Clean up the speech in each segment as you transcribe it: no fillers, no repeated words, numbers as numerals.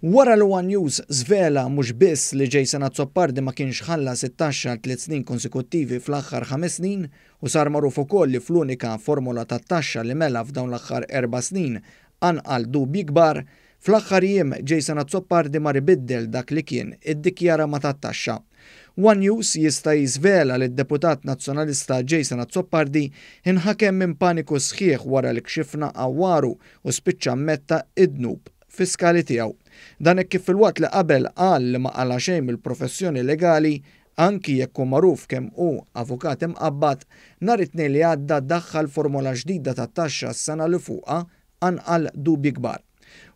Wara li one News żvela mhux biss li Jason Azzopardi ma kienx ħallas it-taxxa għal 3 snin konsekuttivi fl-aħħar 5 snin u sar magħruf ukoll li fl-unika formola tat-taxxa li mela f'dawn l-aħħar 4 snin qanqal dubji kbar, fl-aħħar jiem Jason Azzopardi mar ibiddel dak li kien iddikjara ma tat-taxxa. One News jista' jiżvela li d-deputat nazzjonalista Jason Azzopardi inħakem minn paniku sħiħ wara li kxifna għawaru u spiċċa ammetta id-dnub fiskali tiegħu. Dan hekk kif filwaqt li qabel qal li ma qala xejn mill-professjoni legali, anki jekk hu magħruf kemm hu avukat imqabbad, nhar it-Tnejn li għadda daħħal formola ġdida tat-taxxa s-sena li fuqha qanqal dubji kbar.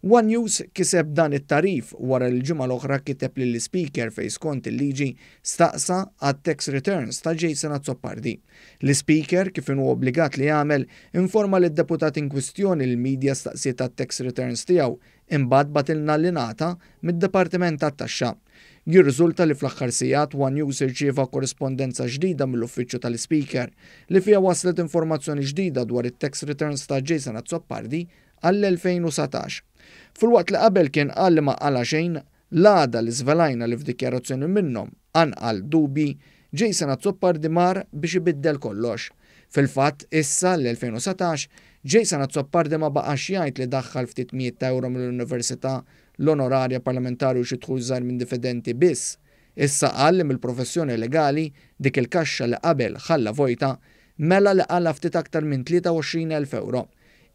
One News kiseb dan it-tagħrif wara li l-ġimgħa l-oħra kiteb lill-Speaker fejn skont il-liġi staqsa għat tax returns ta' Jason Azzopardi. L-Speaker, kif inhu obbligat li jagħmel, informa lid-deputat in kwistjoni li l-media staqsiet għat-tax returns tiegħu, imbagħad bagħtilna li ngħata mid-Dipartiment tat-Taxxa. Jirriżulta li fl-aħħar sigħat One News irċieva korrispondenza ġdida mill-uffiċċju tal-Speaker li fiha waslet informazzjoni ġdida dwar it-tax returns ta' Jason Azzopardi għall-2019. Filwaqt li qabel kien qal li ma qala xejn, l-għada li żvelajna li f'dikjarazzjoni minnhom qanqal dubji, Jason Azzopardi mar biex ibiddel kollox. Fil-fatt, issa l-2019, Jason Azzopardi ma baqax jgħid li daħħal ftit mijiet ta' euro mill-Università, l-onorarja parlamentari u xi dħul żgħir minn dividendi biss. Issa qal li mill-professjoni legali, dik il-kaxxa li qabel ħalla vojta, mela li qala ftit aktar minn 23,000 euro.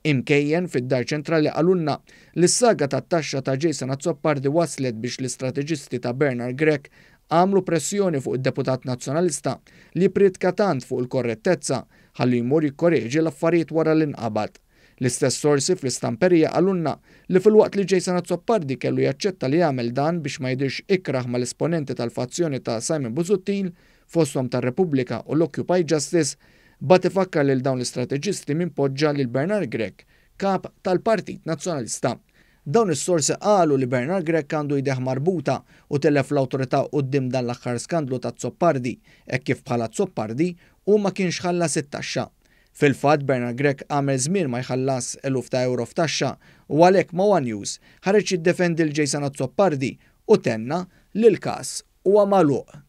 Imkejjen fid-Dar Ċentrali qalulna li s-saga tat-taxxa ta' Jason Azzopardi waslet biex l-istrateġisti ta' Bernard Grech għamlu pressjoni fuq id-deputat nazzjonalista li pritka tant fuq il-korrettezza ħalli jmur jikkoreġi l-affarijiet wara l-inqabad. L-istess sorsi fl-istamperija qalulna li filwaqt li Jason Azzopardi kellu jaċċetta li jagħmel dan biex ma jidirx ikraħ mal-esponenti tal-fazzjoni ta' Simon Busuttil, fosthom tar-Repubblika u l-Occupy Justice, bagħat ifakkar lil dawn l-istrateġisti min poġġa lil Bernard Grech kap tal-Partit Nazzjonalista. Dawn is-sorsi qalu li Bernard Grech għandu jdejh marbuta u telef l-awtorità quddiem dan l-aħħar skandlu ta' Azzopardi, hekk kif bħala Azzopardi u ma kienx ħallas it-taxxa. Fil-fatt, Bernard Grech għamel żmien ma jħallas eluf ta' euro f'taxxa u għalhekk ma' One News ħareġ jiddefendi lil Jason Azzopardi u tenna li l-każ huwa magħluq.